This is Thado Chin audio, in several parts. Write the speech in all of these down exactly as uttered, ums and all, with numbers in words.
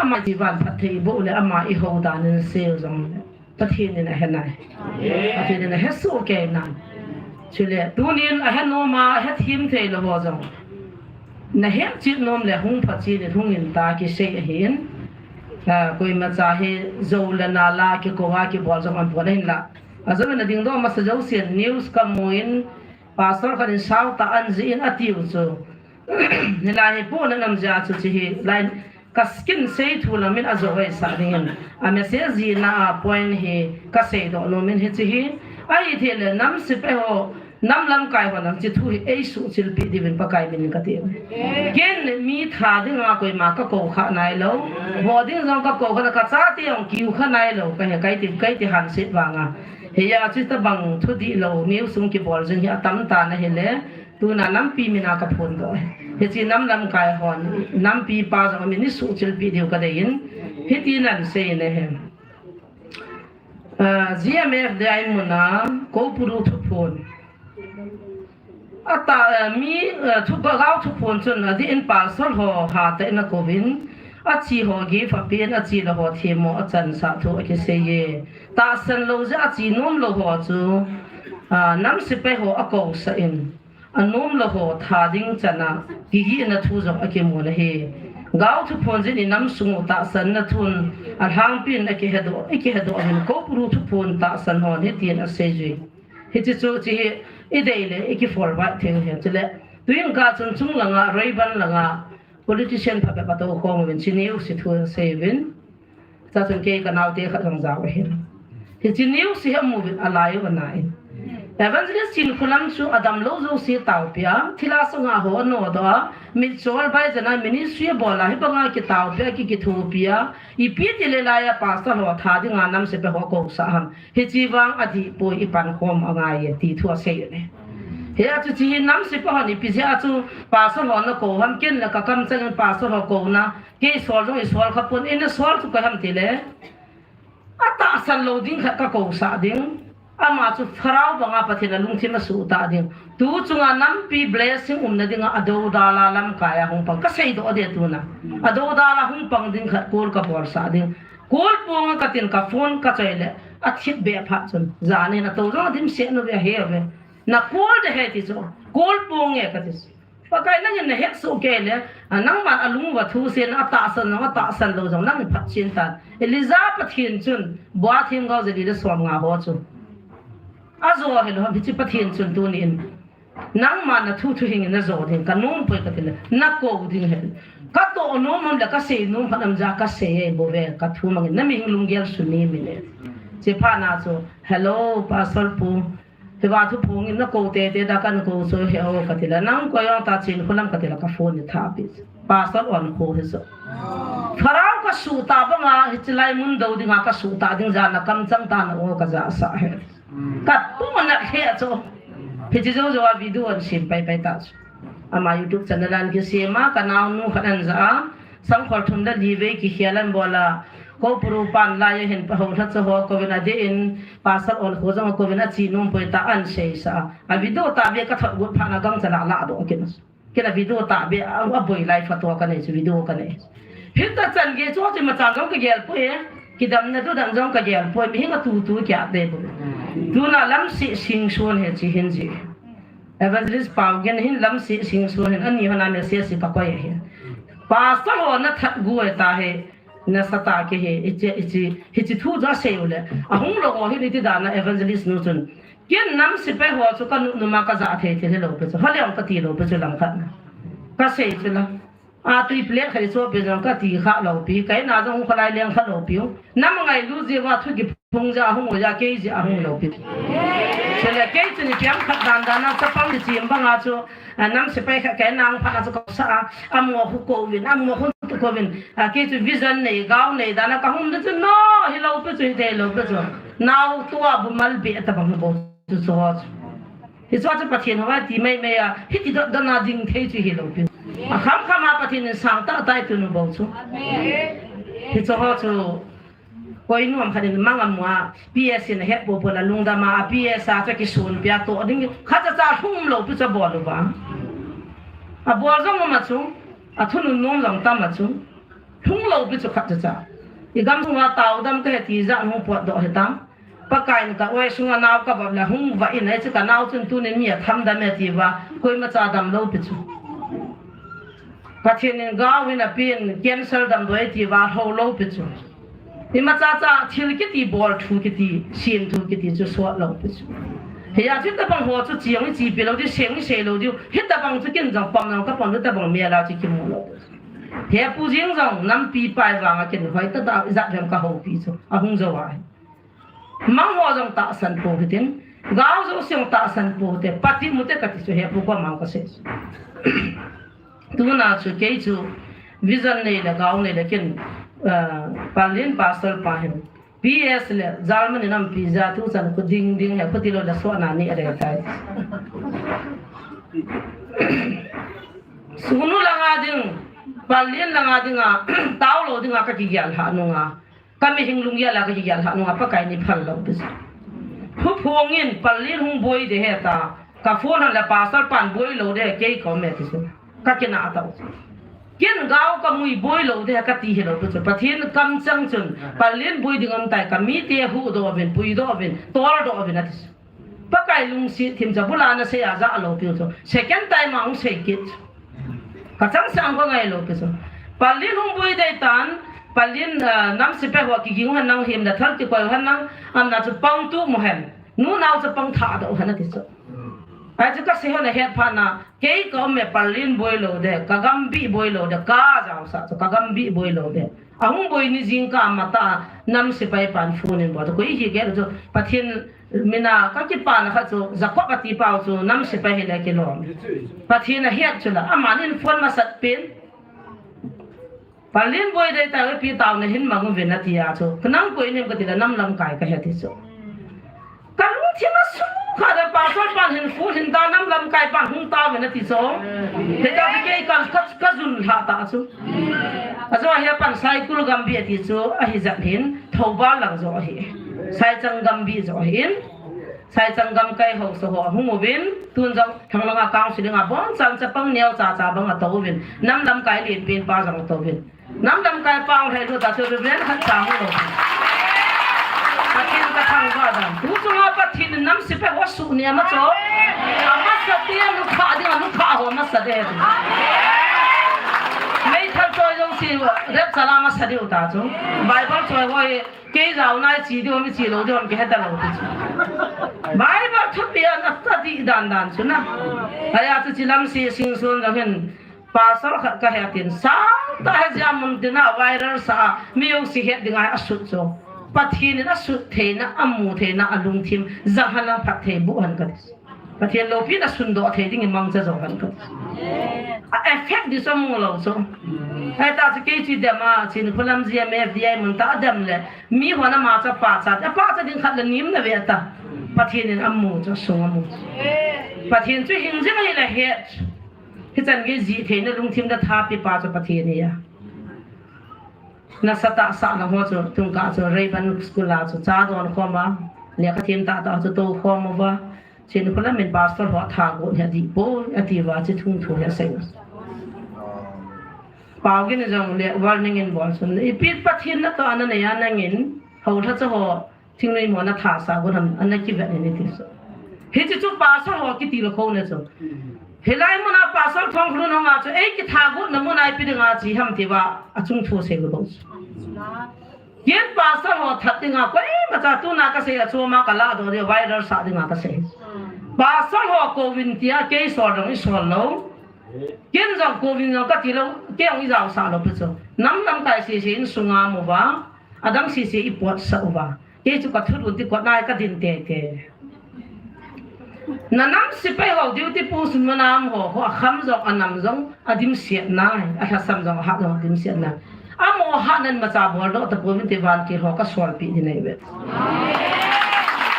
ama ti van phatthei boh le ama i ho dan in sel jong le Pathen in ahe nai. Pathen in ahe soh kei nai. Chule tunin ahe nom a, ahe thim thei lou ho jong, na he chet nom le hung pha chet in hung in ta kisei ahin. Ah, koima cha hi jou le na la kikou a kibol jong aum pon ahin la. Ajou in ading doh masa jousen news kamu in, pastor khat in sao tah an jih in atiu chu. Hilai hi puna nam jeh chu chi hi lai ka skin sei thu lam in ajou hoi sa ding in. A message jina a point hi ka seidoh nom in hichi hi. Ahithei le nam sepai ho, nam lamkai ho nang chi thu hi ei suhchilpeh diuvin Pakai min in kati. Ken mi tha dinga koima kakou kha nailou. Vo ding jong kakou kha, ka chate jong kiu kha nailou. Ka he kai ti, kai ti hanset vang a. Hiya chu tabang thu dihlou, news sung kibol jing hi atam tan ahile. Tuna nampi min a kaphondoh. Hichi nam lamkai hon, nampi pa jong min i suhchilpeh diu kadei in. Hiti nan sei in ahi. Ah, G M F D I mun a, Koupuru thuphon. Ata, ah, mi, ah, thu, Gao thuphon chun adih in pastor ho hatah in akouvin, achi ho gift apen, achi lou ho themmo achansah thu akisei e. Tahsan lou jeh a achi nom lou ho chu, ah, nam sepai ho akousah in. Anom lou ho tha ding chan a kigihna thu jong akimun ahi. Gao thuphon jin i nam sung u tahsanna thun alhangpin akihedoh, ikihedoh hin Koupuru thuphon tahsan hon hitin asei jui. Hichi chu chi hi i dei le i kiforward thei u ahi. Chule tuin ka chun chung langa, Reiban langa, politician phabep atou khom uvin, chi news hi thu asei uvin. Chachun kei kanaote khat jong jao ahin. Hichi news hi amu uvin alai u ana in. Evangelist Chinkholam chu adam lou jouse taopi a, thilha sunga ho anodoh a, mitchol bai jana ministry abol a, hibanga kitaopi a, ki, kithopi a, ipi ti le laiya pastor ho tha dinga nam sepai ho kousah ham. Hichi vang adih poi, i pankhom angai e, ti thu asei u ahi. Hia chu chi hi nam sepai hon ipi jeh a chu pastor ho nakou ham, ken le ka kamchang in pastor ho kouna, kei sol jong i sol kha pon, ina sol chu koi ham ti le. Atahsan lou ding khat kakousah ding. Ama chu Pharaoh banga Pathen a lungthim asuhtah ding. Tu chunga nampi blessing umna dinga adoudal a lamkai a hung pang. Kaseidoh ding tuna. Adoudal a hung pang ding khat call kabolsah ding. Call ponge katin ka phone kachoi le, athip be phat chun, jan in atou jong adimset uve, ahe uve. Na call de he ti chu. Call ponge kati chu. Pakai nangin nahet soh kei le, a, nangman alung uva thusen, atahsan jong, atahsan lou jong, nang phatchen tan. Elijah Pathen chun, bua themgao jali le somnga ho chu. Ajo hilou ham, hichi Pathen chun tunin. Nangma nathu thuhing in najo ding, kanom poi kati le, nakou ding ahi. Katoh nom ham le, kasei nom phat nam jeh a kasei e bouve, kathu mangin, namihing lunggel suni min e. Chuphat na chu, hello, Pastor Pu. Hiva thuphon in nakou tete da kakou chu he o kati le, nang koi jong ta Chinkholam kati le, ka phone ni tha pi. Pastor Onkho hi chu. Pharaoh kasuhtah banga, hichi lai mun dou dinga kasuhtah ding jeh a nakamchang ta na o kaja sah e. Ka pu na he chu. Hichi jou jou a video ahin sem pai pai ta chu. Ama YouTube channel ahin kisem a, kanaonu khat ahin ja a. Sangkhol thum le li vei kikhel ahin bol a. Koupuru pan laiya hin pa ho lhacha ho kouvin adeh in, Pastor Onkho jong kouvin achi nom poi ta ahin seisah a. A video tahbeh a kathot got phat na gangcha la ladoh kit a. Kei a video tahbeh a, aboi lai photo kanei chu video kanei. Hita chan gei chu chu imacha jong kagel poi e. Kidamna tu dan jong kagel poi, mihing atutu kia te poi. Tuna Lamsih Singson hi chi hin ji. Evangelist Paogen hin Lamsih Singson hin ani hon a message hi kakoi ahi. Pastor ho nathat gu e ta hi, nasatah kei hi, hichi, hichi, hichi thu ja sei u le. Ahung lou ho hin iti dan a evangelist nu chun. Ken nam sepai ho chu kanop nom a kaja thei thil hilou pi chu. Hale ong kati lou pi chu langkhat na. Kasei chu la. A tui plate khat i chohpeh jong kati kha lou pi, ka in a jong hung khalai leng kha lou pi u. Nam ngailut jeh uva thu kiphong jeh a hung u jeh a kei jeh a hung lou pi. Chule kei chun ipi ham khat dan dan a chapang kichem banga chu, a, nam sepai khat ka in a hung phat a chu ka sa a, amaho khu kouvin, amaho khu tu kouvin, a, kei chu vision nei, gao nei dan a ka hung ding chu no, hilou pi chu, hithei lou pi chu. Nao tua bu mal be tabang bou. Chu chu ho chu. Hichu chu Pathen ho a ti mai mai a, hiti dot dot na ding thei chu hilou pi. A kham kham a Pathen in sang tah tah a tun u bou chu. Hichu ho chu. Koi nuam khat in mang amu a, P S in ahet popo la lungdam a, P S a chu kisun pia toh ding, khat cha cha hung lou pi chu bol u va. Abol jong um a chu, athunun nom jong tam a chu. Lhung lou pi chu khat chu cha. I gam sunga tao dam ka he ti jat hung potdoh hitam. Pakai in ka oi sunga nao ka vah le hung vah in, hichu ka nao chun tunin mi a tham dam e ti uva, koima cha dam lou pi chu. Pathen in gao hin a pen, cancer damdoh e ti uva, lhou lou pi chu. Imacha cha thil kiti bol thu kiti, sin thu kiti chu sot lou pi chu. Hia chu tabang ho chu chiang i chi pi lou diu, seng i sei lou diu. Hitabang chu kin jong pom nang ka pom, hitabang mel a chu kimu lou. Hepu jing jong nampi pai vang a kin hoi tata ijat vem ka houpi chu. Ahung jou ahi. Mang ho jong tahsan pou hitin, gao jouse jong tahsan pou hite, pati mute kati chu hepu ko mang ka sei. Tuna chu kei chu vision nei le gao nei le kin, ah, Palin pastor pa hin P S le Germany nampi ja tu chan khu ding ding he khu ti lou le so na ni a de tai. Sunu langa ding, Palin langa dinga, tao lou dinga ka kigel ha nunga. Ka mihing lunggel a ka kigel ha nunga Pakai in eiphal lou pi chu. Huphong in Palin hung boi de heta. Ka phone han le pastor pan boi lou de kei ka um e ti chu. Ka kinah tau. Kin gao ka mui boi lou de ka ti hilou pi chu. Pathen kamchang chun Palin boi ding um tai ka mite huhdoh uvin, puidoh uvin, toldoh uvin ati chu. Pakai lungset thim chu, bula na sei a ja lou pi chu. Second time a hung sei kit. Ka changseh a ka ngai lou pi chu. Palin hung boi dei tan, Palin, ah, nam sepai ho kiging hen lang, him le thal kikoi hen lang, amna chu pang tu mo hen. Nunao chu pang tha doh hen ati chu. Ai chu ka sei hon a het phat na, kei ka um e Palin boi lou de, ka gam bih boi lou de, ka jaosah chu, ka gam bih boi lou de. Ahung boi ni jingkah a matah a nam sepai pan phone in bol chu, koi hi gel chu, Pathen mina ka kipana khat chu, Jacob ati pau chu, nam sepai hile kilom. Pathen ahet chu la, aman in phone masat pen. Palin boi dei ta, ipi tao na hin mang uvin ati a chu, ka nang koi nem ka ti la, nam lamkai ka he ti chu. Ka lungthim a sukha da pastor pan hin phone hin ta, nam lamkai pan hung tao ve na ti chu. Hita chu kei ka, ka, ka jun lha ta chu. Ajo hi a pan Saikul Gambih ati chu, ahi jat hin, Thoubal lang jo ahi. Saichang Gambih jo ahin. Saichang gamkai haosa ho ahung uvin, tun jong Thanglanga counselling a bon chan chapang neocha cha bang atou vin. Nam lamkai lenpen pa jong atou vin. Nam lamkai pa hung lhai lut a chu Reverend khat cha hung lou. Pathen ka thangvah dan. Tu chunga Pathen in nam sepai ho suhnem a chu. Amasa te nukha ding a nukha ho masa de. Meithal choi jong si rep chala masa diu ta chu. Bible choi ho hi kei jao nai chi diu mi chi lou diu ki he ta lou ti chu. Bible thupi a na study dan dan chu na. Aya chu chi lam si sing sun jong hin. Pastor khat ka he tin, sangtah he jia mun tina viral sa a, mi jouse het dinga asut chu. Pathen in asut theina, amu theina, alungthim, jang han lang phatthei boh hen kati. Pathen loupina sundoh thei ding in mangcha jo hen kati. A effect di chu amu lou chu. Hita chu kei chu dem a, Chinkholam G M F D I mun ta dem le, mi hon ama chu apachat, apachat ding khat le nim na ve ta. Pathen in amu chu, asung amu chu. Pathen chu hing jing ahile het. Hichan gei jih theina lungthim le thapi pa chu Pathen ahi a. Nasatah sahlang ho chu tungkah chu Rayburn School a chu cha don khom a, lekha them tahtah chu tou khom uva, Chinkholam in pastor ho tha got hi adih poi, ati uva chu thung thu hi asei. Paogin jong le warning in bol chun, ipi Pathen natoh a nanei a nangin, houlhacha ho, Thingnoi mo na thasa got ham, ana kivet in iti chu. Hiche chu pastor ho kiti lou khou na chu. Hilai muna pastor Thongkholun hung a chu, ei kitha gotna muna ipi dinga che ham tia, achung thu sei lou chu. Ken pastor ho that dinga, koima cha tuna kasei a chuma kala doh diu viral sah dinga kasei. Pastor ho kouvin tia, kei sol jong isol lou. Ken jong kouvin jong kati lou, kei jong ijaosah lou pi chu. Nam lamkai sese insunga mu uva, adang sese ipotsah uva. Kei chu kathut un ti kot nai kadin teitei. Na nam sepai ho duty post muna um ho, ho akham jong, anam jong, adimset nai, alhasam jong, ahat jong, adimset nai. Amaho hatnan imacha boldoh tapouvin ti vantil ho kasolpeh ding ahi ve.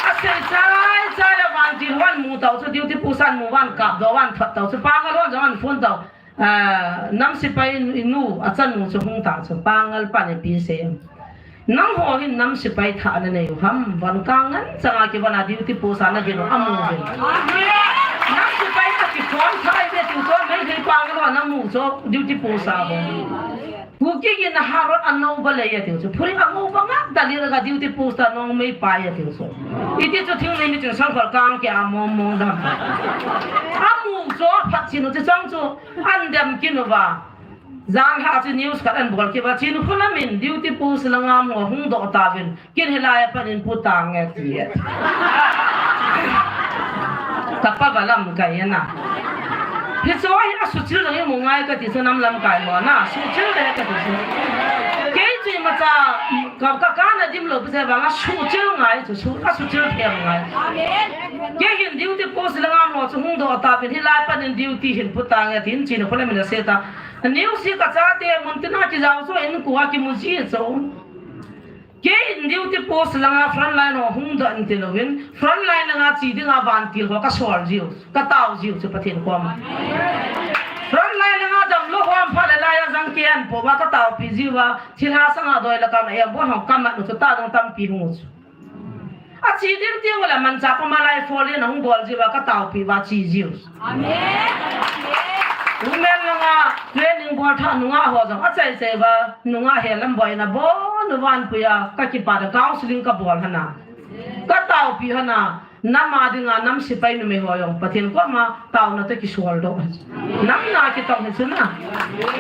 Asei chai chai le vantil hon mu tau chu, duty post a mu van kapdoh van thot tau chu, pangal hon jong ahin phone tau. Ah, nam sepai nu, achanu chu hung ta chu, pangal pan ipi sei em. Nangho hin nam sepai thah nanei u ham, von kang ngen changa kivon a duty post a nadin u amu ve. Nam sepai a kiphone thah ive tiu chu, Meitei pangal ho namu chu, duty post a bou. Kuki gin na harot anau ba lei atiu chu. Phuri anau ba ngak da li ga duty post a nong mei pai atiu chu. Iti chu thing nei mi chun sang khol kang ke a mong mong dam. Amu chu phat chinu chu chang chu an dem kinu ba. Jan ha chu news khat an bol ki ba chinu khuna min duty post la ngam ngo hung do ta vin. Kin hilai a panin pu tang e ti e. Ka pa va lamkai e na. Hi chu hi a suchil dang i mu ngai ka ti chu nam lamkai ho na. Suchil de ka ti chu. Kei chu imacha ka, ka, ka na dim lo pu se vang a suchil ngai chu su, a suchil them ngai. Kei hin duty post la ngam ho chu hung do ta pin hilai panin duty hin pu tang e tin chinu khuna min a se ta. News hi ka chate mun tina kijao chu in kua kimu ji chu. Kei in duty post langa front line ho hung doh in ti louvin, front line langa chi dinga vantil ho ka sol jiu, ka tao jiu chu Pathen koma. Front line langa damlou ho aum phat le laiya jang kei an po uva ka taopi jiu va, thilha sanga doi le kam a ei bol ho ka mat u chu ta dong tampi hung u chu. A chi ding ti u le manchah koma lai fall in a hung bol jiu va ka taopi uva chi jiu. Amen. Amen. Women langa training bol tha nungah ho jong a chai chai uva, nungah he lam boina bon uva an puia ka kipa da counseling ka bol hana. Ka taopi hana, nam a dinga nam sipai numei ho jong Pathen koma taona toh kisol doh. Nam na kitong hi chu na.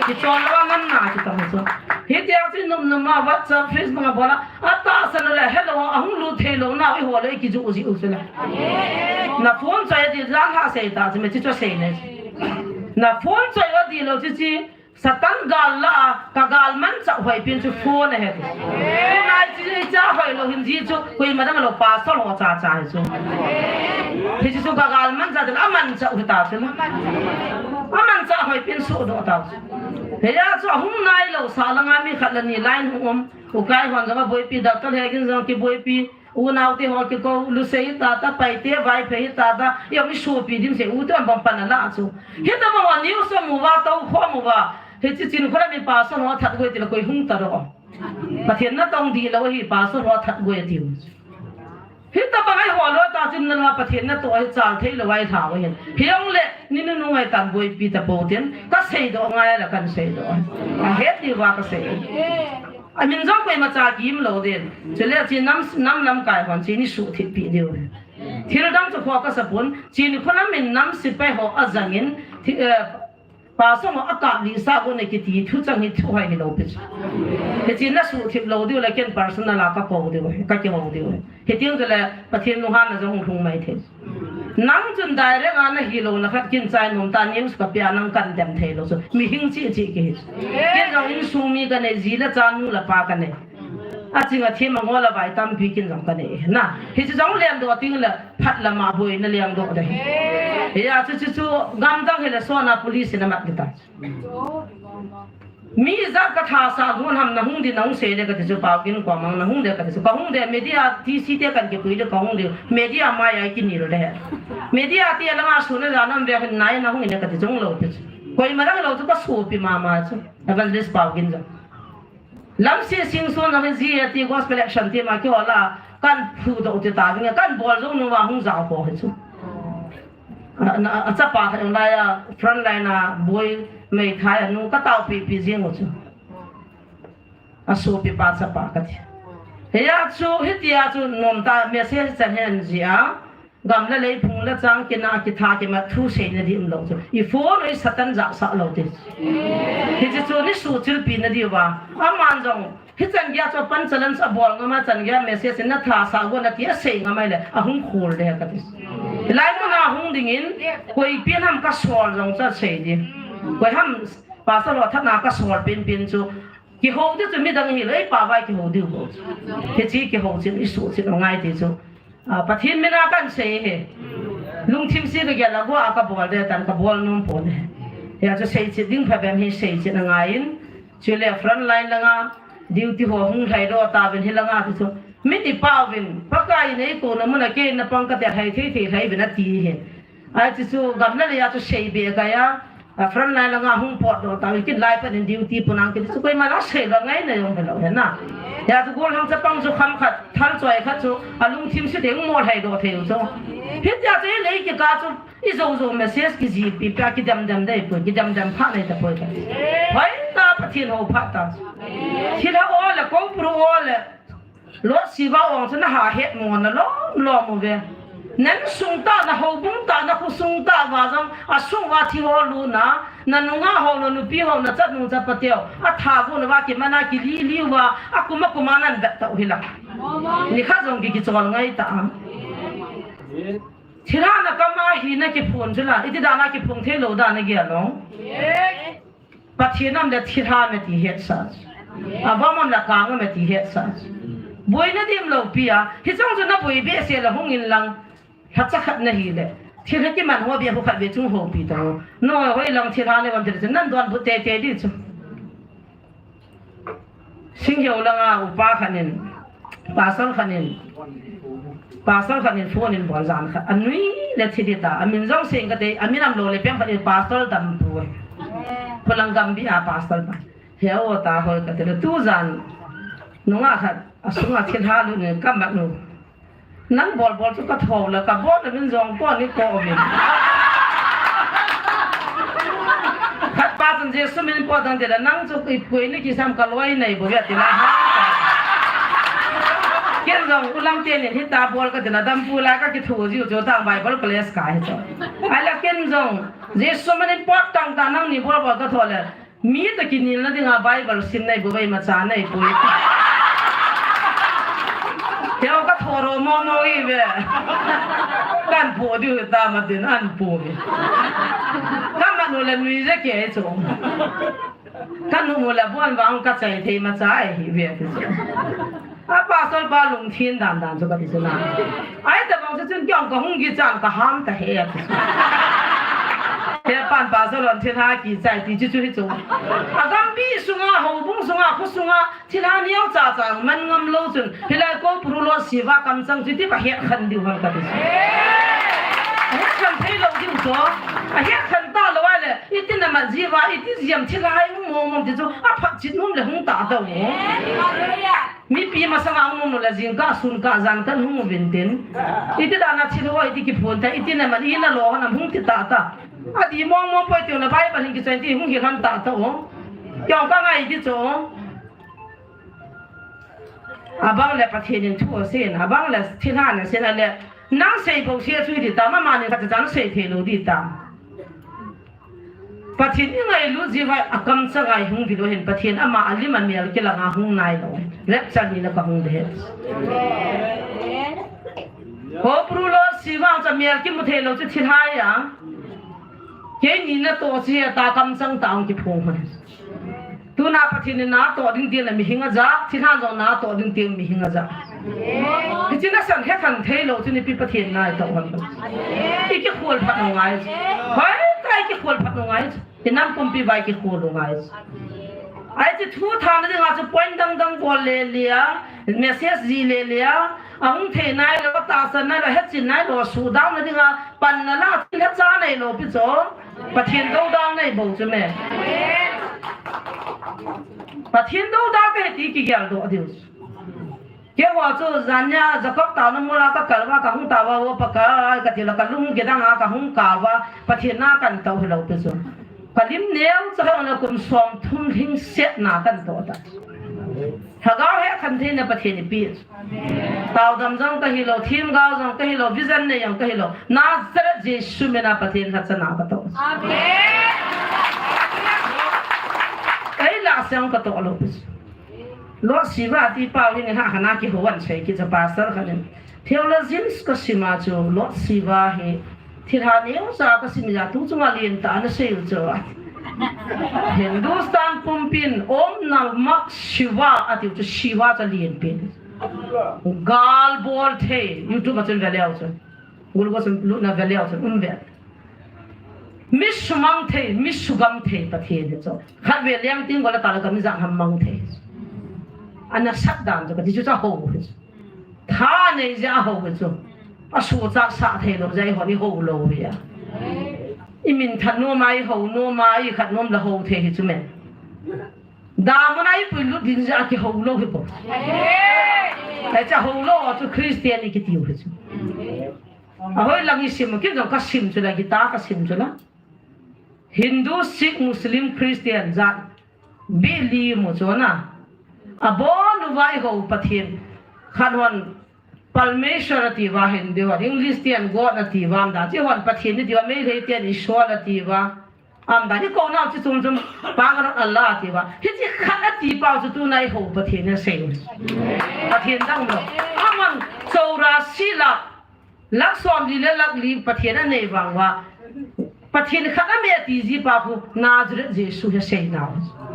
Kichol lou a nam na kitong hi chu. Hitia chu num num a WhatsApp, Facebook a bol a, a tahsan le hello a hung lut thei lou nau i ho le i kiju ji u chu le. Na phone choi a di jan ha sei ta chu me chi chu sei ne. Na phone choi a di lou chi chi Satan gal la a ka gal manchah hoi pin chu phone a he ti. Tunai chi cha hoi lou hin ji chu koima dang lou pastor ho cha cha hi chu. Hi chi chu ka gal manchah ding a manchah hi ta chu. A manchah hoi pin su doh ta chu. He ya chu a hung nai lou sa langa mi khat le ni line hung um. U Kai hon jong a boipi, Doctor Hegin jong kiboipi. Unau te ho kikou, Lusei ta ta, Paite, Vaiphei ta ta, i ong i sopi dim se, u te bang pan a la chu. Hitabang a news a mu uva, tou khom uva. Hichi chin khula mi pastor ho that goi ti le koi hung ta doh. Pathen na tong di lou hi pastor ho that goi ti u. Hitabang a i ho lou ta chin na Pathen na toh a hi chal thei lou a i lha u hin. Hi ong le, ni nu nu ngai tan boipi ta po tin, ka sei doh ngai la kan sei doh. A het ni uva ka sei. A min jong koima cha kim lou din. Chule chi nam, nam lamkai hon chi ni suhthip pi diu. Thil dang chu focus a pun, chi ni khula min nam sipai ho a jangin, thi, eh, pastor ho a kap li sa gon e kiti thu chang hi thu hai hi lou pi chu. Hi chi na suhthip lou diu le ken personal a ka kou diu, ka kihou diu. Hi tiang chule Pathen lunghan na jong hung lhung mai thei. Nang chun direct a na hi lou na khat kin chai nom ta news ka pia nang kan dem thei lou chu. Mihing chi chi ki hi. Ken jong insung mi ka nei ji le cha nu le pa ka nei. A ching a thim a ngol a vai tampi kin jong ka nei. Na, hi chu jong lem doh ting le phat lam a boi na lem doh de. Hi a chu chu chu gam dang hi le so na police na mat kita. Mi ijat ka tha sa gon ham na hung di na hung sei le ka ti chu pau kin ko mang na hung de ka ti chu ka hung de media T C te kan kipui de ka hung de media mai ai kinil de. Media te langa su na ja nam ve hin nai na hung ne ka ti jong lou ti chu. Koima dang lou chu ka supi mama chu. Evangelist pau kin jong. Lamsi Singson jong hi G A T Gospel Action Team a kihola kan phu doh ti ta vinge kan bol jong nu va hung jao ko hi chu. A, na, a chapa khat jong laiya front line a boi mei thai a nu ka tao pi pi jing u chu. A sopi pa chapa ka ti. Hi a chu hitia chu nom ta message chan hen ji a. Gam le lei phung le chang kina kitha kimat thu seina di um lou chu. I phone i Satan jahsah lou ti. Hichi chu ni suhchilpi na diu va. Aman jong, hichan geiya chu pan challenge a bol ngam a chan geiya message in na tha sa go na ti a sei ngam ai le, a hung khol de ka ti. Lai mun a hung ding in, koi pian ham ka sol jong cha sei di. Koi ham pastor lo thana ka sol pin pin chu. Kihou di chu midang hi lei pa vai kihou di u. Hichi kihou chin i suhchil ngai ti chu. A, Pathen mina kan sei hi. Lungthim si ka gel a gua ka bol de tan ka bol nom pon hi. Hia chu sei chit ding pha bem hi sei chit na ngai in. Chule front line langa duty ho hung lhai do ta vin hi langa ti chu. Min i pau vin Pakai nei ko na mun a kei na pang ka te lhai thei thei lhai vin a ti hi. Ai ti chu gam na le ya chu sei be ka ya. A front line langa hung potdoh ta, kin lai panin duty pun ang kiti chu koima la sei lo ngai na jong helou hen na. Hia chu gollhang chapang chu kham khat, thal choi khat chu, alungthim se ding mol hei doh thei u chu. Hitia chu i lei kikah chu, i jou jou message kijihpi pia, kidemdem dei poi, kidemdem pha nei ta poi ta. Hoi ta Pathen hou pha ta. Thilha o le, kopru o le, Lord Shiva ong chu na ha het mo na lom lom uve. Nan sung tah, na houbung tah, na khosung tah uva jong, asung uva thi ho lutna, na nungah ho, na nupi ho, na chanu chapa teu, atha gu na uva kiman a kili li uva, akum akum a nan vet tau hi la. Nikhat jong ki kichol ngai ta am. Thilha na kam a hi na kiphun chu la, iti dan a kiphun thei lou dan na gel lou. Pathen um le thilha um e ti hetsah. Avam um le kang um e ti hetsah. Boina dim lou pi a, hicheng chu na boi behseh le hung in lang, lhacha khat na hi le. Thilha kiman ho bia khu khat ve chung houpi ta ho. Noi hoi lang thilha nei um ti le chu nan donbut teitei di chu. Singhiu langa upa khat in, pastor khat in, pastor khat in phone in bol jan khat. Anui le thi di ta, amin jong seng kate, amin um lou le pem khat in pastor Dampu. Khulang Gambih a pastor pa. He o ta hoi kate le tu jan. Nungah khat, asunga thilha lut in ka mat nu. Nang bol bol chu ka tho le, ka bol le min jong ko ni ko min. Khat pa chun Jesu min pot dang ti le, nang chu i pui ni kisam ka loi nei bo ya ti la ha. Ken jong u lam te ni hita bol ka ti la, Dampu la ka kithu jiu chu tang Bible class ka hi chu. Ai la ken jong Jesu min pot tang ta nang ni bol bol ka tho le. Mi toh kinelna dinga Bible sim nei bou ve, imacha nei pui. Keu ka thoro mo mo i ve. Kan po diu ta ma tin an po mi. Ka ma nu le nui je ke chu. Ka nu mu le bon vang ka chai thei macha ai hi ve ti chu. A pastor pa lungthin dan dan chu ka ti chu na. Ai ta bang chu chun kiong ka hung kichan ka ham ta he a ti chu. He pan pastor lon thilha kichai ti chu chu hi chu. A gambi sunga, houbung sunga, kho sunga, thilha neo cha cha man ngam lou chun. Hilai ko puru lo siva kamchang chu ti pa het khan diu ham ka ti chu. A het khan thei lou diu chu. A het khan ta lou a le. Iti na ma jiva, iti jiam thilha hai mu mo mo ti chu. A phat chit mum le hung ta ta mo. Mipi masanga hung nom le jingkah sunkah jan kan hung uvin tin. Iti dana thil ho iti kiphun ta, iti na man ina lo hon am hung ti ta ta. Adi mong mong poi tiu na Bible hin kichoi ti hung hi han ta ta o. Kyo ka ngai ti chu. Abang le Pathen in thu asin, abang le thilha na sin a le. Nang sei bou sei chu di ta, mama ni khat chan sei thei lou di ta. Pathen i ngailut jiu vai a kamchang a i hung vil u hin Pathen ama a lim a mel kilanga hung nai lou. Rapture ni la ka hung de het. Ho pru lo si vang cha mel kimu thei lou chu thilha a. Keini natoh si ta kamchang ta hung kiphong hon. Tuna Pathen in natoh ding tin a mihing aja, thilha jong natoh ding tin mihing aja. Hichi nasan he khan thei lou chu nipi Pathen natoh hon. I kikhol phat u ngai. Hoi, ta i kikhol phat u ngai. I nam pumpi vai kikhol u ngai. Ai chu thu thana dinga chu point dang dang bol le le a, message ji le le a, a hung thei nai lou, tahsan nai lou, hechin nai lou, sudau na dinga, pan na la, thil hecha nei lou pi chu. Pathen dodal nei bou chu me. Pathen dodal ka he ti kigel doh diu. Keiho chu jan nia Jacob taona mol a ka kal uva ka hung tao uva, o Pakai ka ti la ka lung kidang a ka hung kah uva, Pathen na kan tao hilou pi chu. Ka lim neo cha ka na kum som thum lhing set na kan toh ta. Lhagao he khan thei na Pathen i pi. Tao dam jong ka hilou, thim gao jong ka hilou, vision nei jong ka hilou. Nazareth Jesu min a Pathen lhacha na ka toh. Amen. Ei la siang ka toh lou. Lord Shiva ti pau hi ni ha khana ki ho an sei ki cha pastor khan in. Theologians ka sima chu Lord Shiva hi Thilha neo cha ka sim ja tu chunga lien ta na sei u chu. Hindustan pumpin Om Namah Shiva ati u chu Shiva cha lien pin. Gal bol thei YouTube a chun ve leu chu. Google a chun lutna ve leu chu um ve. Mi sumang thei, mi sugam thei Pathen hi chu. Khat ve liang ting gola ta la ka mi jang ham mang thei. Ana sat dan chu ka ti chu cha ho hi chu. Tha nei jeh a ho ve chu. A su chak sah thei lou jeh a i hon i ho lou ve a. I min that nom a, i hou nom a, i khat nom la hou thei hi chu men. Damun a i puilut ding jeh a kihou lou hi bou. Hiche hou lou a chu Christian i kitiu hi chu. Ahoi lang i sim u, ken jong ka sim chu la, guitar ka sim chu la. Hindu, Sikh, Muslim, Christian jat. Believe mu chu na. Abon uva i hou Pathen. Khat hon Parmeshwar ati uva Hindi hon. English ten God ati uva am da. Chi hon Pathen ati uva Meitei ten Ishwar ati uva. Am da. Hi kou nau chi chom chom. Bhagwan Allah ati uva. Hichi khat ati pau chu tuna i hou Pathen asei. Pathen dang lou. Aman chorasi lakh. Lakh somli le lakh li Pathen anei vang uva. Pathen khat ame ati ji pa khu Nazareth Jesu hi asei nau.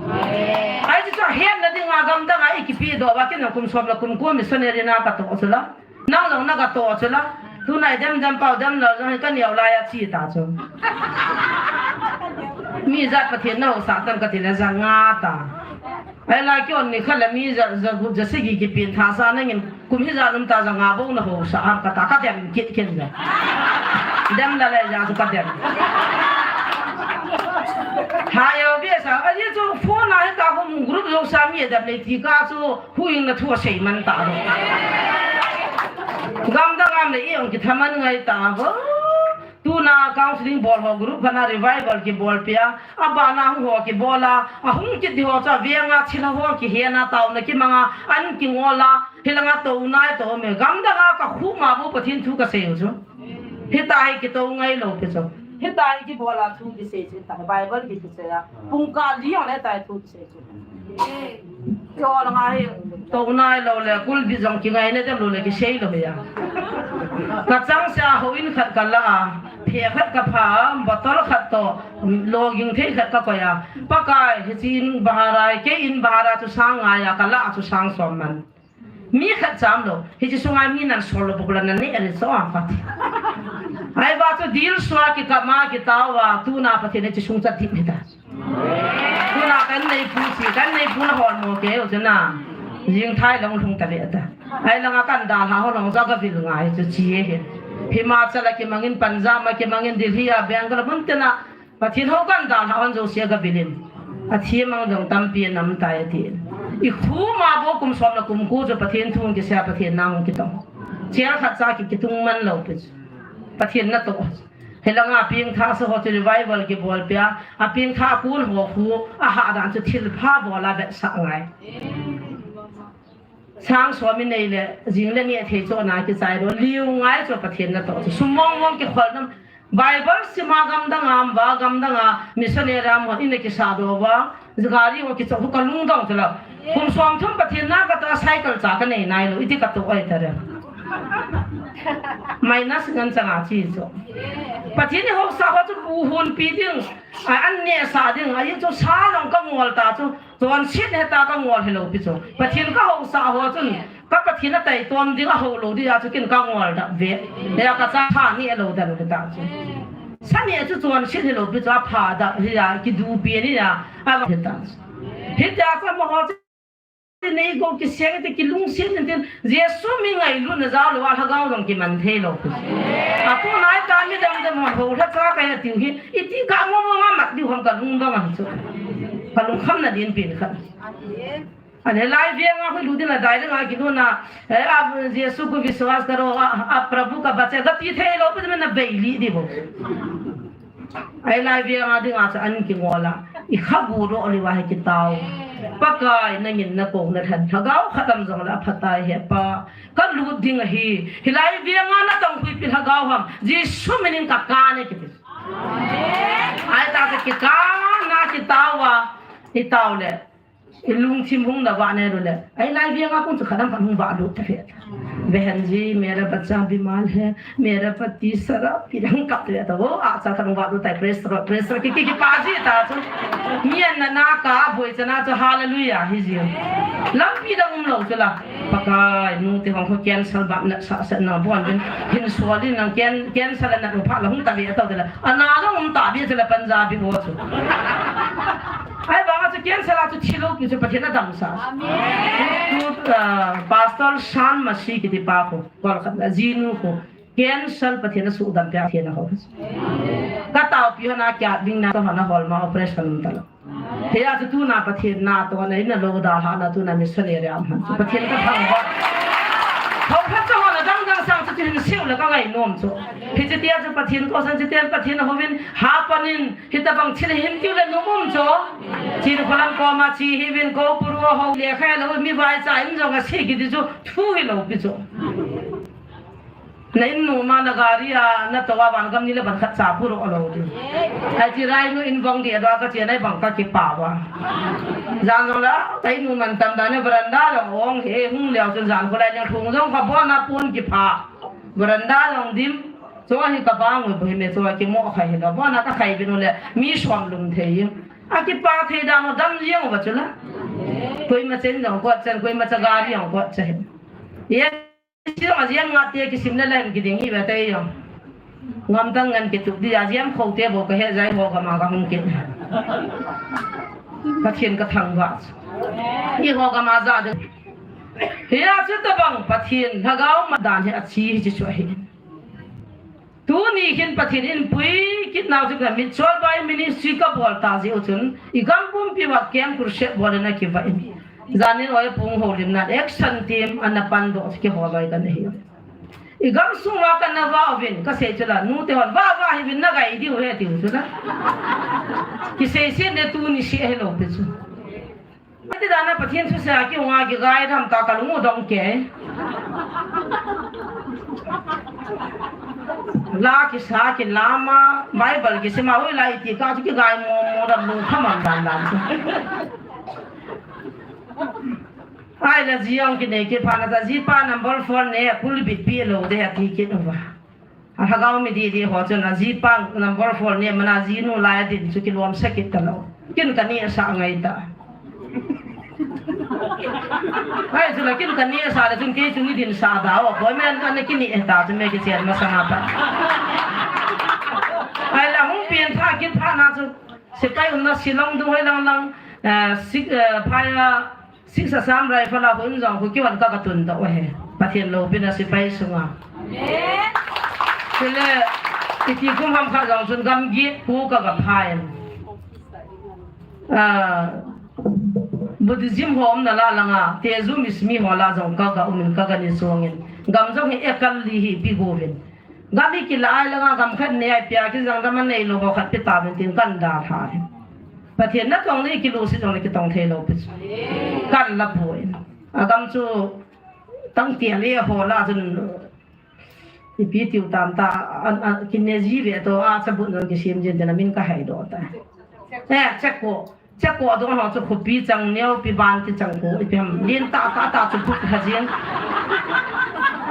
Ahi chu chu hetna dinga gamdang a i kipe doh uva ken jong kum som le kum ko missionary na ka toh chu la. Nang jong na ka toh chu la. Tuna i dem dem pau dem lou jong hi ka neo lai a chi ta chu. Mi jat Pathen na hou sah tam ka ti le ja nga ta. Ahi la kei hon ni khat le mi ja, ja, ja sagi kipen tha sa nangin kum hijat um ta ja nga bou na hou sah am ka ta ka dem kit kin ja. Dem la le ja chu ka dem. Ha yo bi sa, ahi chu phone a hi ka home group jong sa mi dem le ti ka chu hu ing na thu asei man ta lo. Gamdang a le i ong kithaman ngai ta bo. Tuna counseling bol ho group khat na revival kibol pia, abana hung ho kibol a, ahung kit di ho chu avenga thil ho kihen a taona kimang a, an kingol a, hilanga touna i to me, gamdang a ka khu ma bu Pathen thu ka sei u chu. Hita hi kitou ngai lou pi chu. Hita hi kibol a thu kisei chu, ta Bible ki kisei a. Pung kah li jong le ta hi thu kisei chu. Chol ngai, to nai lou le, kulbi jong kingai na dem lou le, kisei lou ya. Ka chang sa houin khat ka la a, phe khat ka pha a, bottle khat to, loging thei khat ka koi a. Pakai, hichi in bahara, kei in bahara chu sang nga ya, ka la a chu sang som man. Mi khat cham lou, hichi sunga mi nan sol lou buk la nan ne ri so a khat. Ahi ba chu dil sua kikap ma kitao a, tuna Pathen hichi sung chat thip hita. Tuna kan neipu si, kan neipu na hol mo kei u chu na. Jing thai long lhung ta ve ta. Ahi langa kan dalha ho long ja ka vil ngai chu chi e hi. Himachal a kimangin, Punjab a kimangin, Delhi a, Bangalore mun tina. Pathen ho kan dalha hon jouse a ka vil in. Athi mang jong tampi nam tai ati. I khu ma bo kum som le kum ko chu Pathen thu kisei a Pathen na hung kitong. Chel khat cha ki kitung man lou pi chu. Pathen na to. Hilanga pengthah sa ho chu revival kibol pia, a pengthah kun ho khu, a hahdan chu thilpha bol a vetsah ngai. Sang som i nei le, jing le neh thei chu na kichai lou, liu ngai chu Pathen na to chu. Sum mong mong kikhol nam, Bible sim a gamdang a, um va gamdang a, missionary a mo, i na kisa doh uva, Gari ho kichou thu ka lungdong chu la. Kum som thum Pathen na ka ta cycle cha ka nei nai lou. Iti ka to ai ta re. Minus ngan changa chi chu. Pathen i housa ho chu bu hun pi ding. A an neh sa ding. A i chu sa long ka ngol ta chu. Chon sit he ta ka ngol he lou pi chu. Pathen ka housa ho chun. Ka Pathen a taitom ding a hou lou ding a chu kin ka ngol da ve. He a ka cha tha ni a lou da lou da chu. Sa ni a chu chuan sit he lou pi chu a pha da hi a ki du pi ni a a va he ta. Hi ta cha mo ho ti nei ko ki seng te ki lung sit ni tin Jesu mi ngai lu na za lou a lhagao dong ki man thei lou pi. A tu nai ta mi dam dam ho ho lha cha ka ya tiu hi i ti ka mo mo ma mat diu ham ka lung dong a chu. Ka lung kham na din pin kha. Ane lai veng a hui lu din a dai ding a ki nu na, eh, a Jesu ko vishwas karo, a, a Prabhu ka bacha, ka ti thei lou, pe na vei li di bo. Ai lai veng a ding a cha an ki ngol a, i kha bu ro li wa he ki tao. Pakai nangin na ko na than, lhagao kha dam jong la pha tai he pa, ka lut ding a hi, hi lai veng a na tong hui pi lhagao ham, Jesu minin ka ka ne ki ti. Ai ta ka ki ka na ki tao a, i tao le. I lungthim hung na vah ne ru le. Ai lai veng a kung chu khat am khat hung vah lut ta fe. बहन जी, मेरा बच्चा बीमार है, मेरा पति शराब पी रहा है, kap ta ve ta. Wo, a cha khat hung vah lut ta, praise the Lord, praise the Lord. Ki, ki, ki pa ji ta chu. Mi an na na ka boi cha na chu hallelujah hi ji. Lampi dang um lou chu la. Pakai, nu te hong kho cancer bap na sa sa na bon din. Hin sual din nang can-, cancer na u pha la hung ta ve ta de la. Ana la hung ta ve chu la Punjabi ho chu. Ai ba chu cancer a chu thi lou pi chu Pathen a dam sa. Amen. Tu, ah, Pastor Shan Masi kiti pa ko, Kolkata, jinu ko. Cancer Pathen in asuhdam peh a Pathen in ahou. Ka taopi hon a kiat ding na to hon a hol ma operation um talou. Hia chu tuna Pathen na to na in a lo da ha na tuna missionary am han chu Pathen ka thangvah. Hou khat ka hon a dang dang sang chu hin siu le ka ngai nom chu. Hiche tia chu Pathen ko san chu ten Pathen houvin ha panin hitabang thil hin kiu le nom um chu. Chin kholam koma chi hiuvin ko puru ho le khai lo mi vai cha in jong a si kiti chu thu hilou pi chu. Na in nu ma na gari a na to a van gam ni le ban khat cha puro lo di. Ai ti rai nu in vong di a do ka chi nai bang ka kipa va. Jan jong la ka in nu man tam da na veranda lo ong he hung leo chun jan ko lai leng thung jong ka bo na pun kipa. Veranda jong dim. Cho hi ka bang u bo hi me cho ki mo khai hi lo. Bo na ka khai bin u le mi som lum thei. A kipa thei da no dam jeng u va chu la. Koima chen jong ko chen koima cha gari jong ko chen. Ye Sila ma jeng nga te kisim le len kiding hi ve te yo. Ngam tang ngan kitup di a jeng kho te bo ka he jai ho ka ma ka hung kit. Pathen ka thangvah. I ho ka ma ja de. Hia chu tabang Pathen lhagao ma dan hi a chi hi chu chu hi. Tuni hin Pathen in pui kit nau chu ka mit chol bai ministry ka bol ta ji u chun i gam pumpi va kem kurse bol na ki va in. Janin oi pung ho lim na action team ana pan do ki ho loi kan hi. I gam sung va kan na va vin ka sei chu la nu te hon va va hi vin na gai di u he ti u chu la. Ki sei sei ne tuni si he lo pe chu. Ati dana Pathen thusei a kihung a kigai dam ta kalung u dong ke. La kisa kilama Bible kisima hui la iti ka chu kigai mo mo dam lung khamam dan dan. Ai la ji ong kinei kipha na ta ji pa number four ne kulbit pi lo de ati kit uva. A lhagao mi di di ho chun a ji pa number four ne mana ji nu lai a din chu kilom sa kit ta lo. Kin ka ni a sa ngai ta. Ai chu la kin ka ni a sa le chun kei chu ni din sa da o. Ko men an ki ni e ta chu me ki chen ma sa nga ta. Ai la hung pin tha kit tha na chu. Sipai um na Shillong du hoi lang lang. Eh, sik, eh, phai a Six Assam Rifle a hun jong khu kivan ka ka tun doh u ahi. Pathen loupina sipai sunga. Amen. Chule, iti kum ham kha jong chun gamgi pu ka ka phain. Ah, Buddhism ho umna la langa, Tezu Mismi ho la jong ka ka umin ka ka ni sungin. Gam jong hi ekal li hi pi govin. Gam hi kila ai langa gam khat nei ai pia kijang dam a nei lou ho khat pi ta min tin kan da tha hi. Pathen na tong le kilu si jong le kitong thei lou pi chu. Kan la poi. A gam chu tang tia le ho la chun ipi tiu tam ta an, an, kin ne ji ve to a cha bun jong kisim jin tin a min ka hai do ta. Eh, cheko. Cheko dong ho chu khopi chang neo pi ban ti chang ko ipi ham lin ta ta ta chu put ha jin.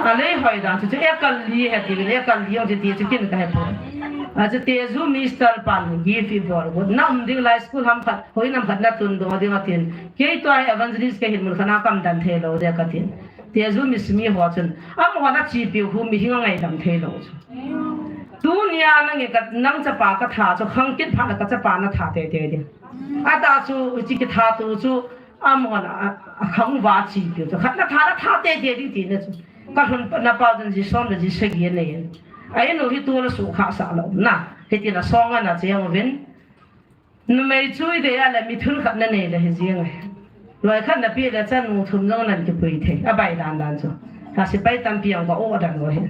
A lei hoi da chu chu ekal li he ti le ekal li ong ti ti chu kin ka he po. A chu Tezu Mister pan gift i bol go. Na um ding lai school ham khat, hoi nam khat na tun do ding a tin. Kei tua evangelist ka hin mun khana kam dan thei lou de ka tin. Tezu Mismi ho chun. Am ho na chi piu hu mi hing a ngai dam thei lou chu. Tunia nang e ka nang chapa ka tha chu khang kit pha na ka chapa na tha te te ding. Ata chu, uchi kitha tu chu, amon a, a, a khang va chi pi chu. Khat na tha na tha te te ding ti na chu. Ka hun na pa dun ji som na ji sagi nei. Ai no hi tu la su kha sa lo na. Hiti na song ana che ang vin. Numei chu i de a le mi thun khat na nei le hi jing ai. Loi khat na pi le chan mu thum jong nan kipui thei. A bai dan dan chu. Ka sipai tampi ang ka o dan lo hi.